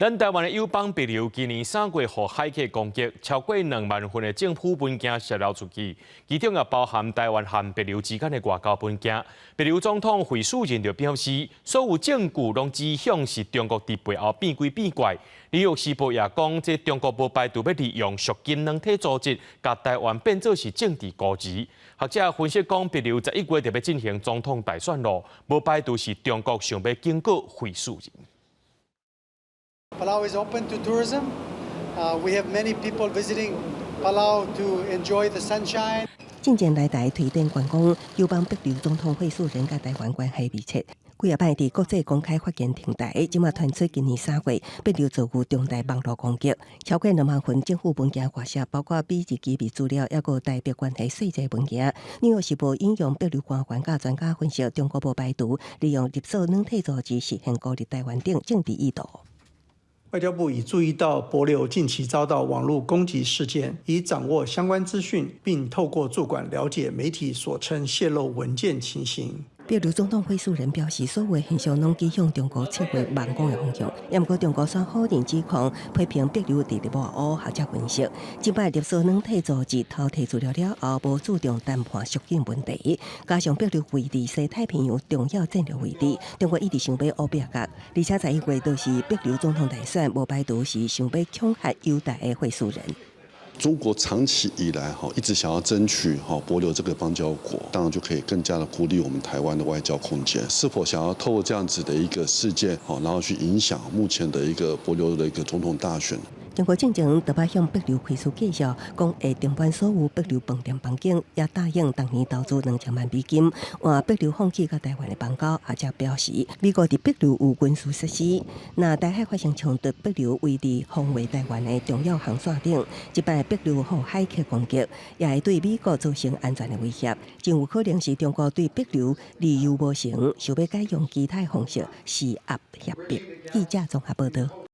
咱台灣的友邦帛琉今年3月予駭客攻擊，超過2萬份的政府文件洩漏出去，其中也包含台灣和帛琉之間的外交文件。帛琉總統惠恕仁就表示，所有證據攏指向是中國佇背後變鬼變怪。紐約時報也講，這中國無排除欲利用矽金軟體組織，共台灣變做是政治孤兒。學者分析講，帛琉11月就欲進行總統大選囉，無排除是中國想欲警告惠恕仁。 Palau is open to tourism. We have many people visiting Palau to enjoy the sunshine. 進前來台推展觀光，友邦帛琉總統惠恕仁佮台灣關係密切。幾仔擺佇國際公開發言挺台，這馬傳出今年3月帛琉遭遇重大網路攻擊，超過2萬份政府文件外洩，包括美日機密資料，抑閣台帛關係細節文件。紐約時報引用帛琉官員佮專家分析，中國無排除利用勒索軟體組織實現孤立台灣等政治意圖。外交部已注意到帛琉近期遭到網路攻擊事件，已掌握相關資訊，並透過駐館了解媒體所稱洩露文件情形。帛琉總統惠恕仁表示，所有現象攏指向中國策劃網攻的方向。毋過中國煞否認指控，批評帛琉佇咧抹烏。學者分析，這擺勒索軟體組織偷提資料了後，無注重談判矽境問題，加上帛琉位佇西太平洋重要戰略位置，中國一直想欲烏壁角，而且11月就是帛琉總統大選，無排除是想欲恐嚇友台的惠恕仁。中國長期以來哈一直想要爭取哈帛琉這個邦交國，當然就可以更加的孤立我們台灣的外交空間。是否想要透過這樣子的一個事件，然後去影響目前的一個帛琉的一個總統大選？中國進前就捌向帛琉開出介紹，講會停辦所有帛琉飯店房間，也答應逐年投資2000萬美金，換帛琉放棄佮台灣的邦交。學者表示，美國佇帛琉有軍事設施，若台海發生衝突，帛琉位佇防衛台灣的重要航線頂，這擺帛琉予駭客攻擊，也會對美國造成安全的威脅，真有可能是中國對帛琉利誘無成，想欲改用其他方式施壓脅迫。記者綜合報道。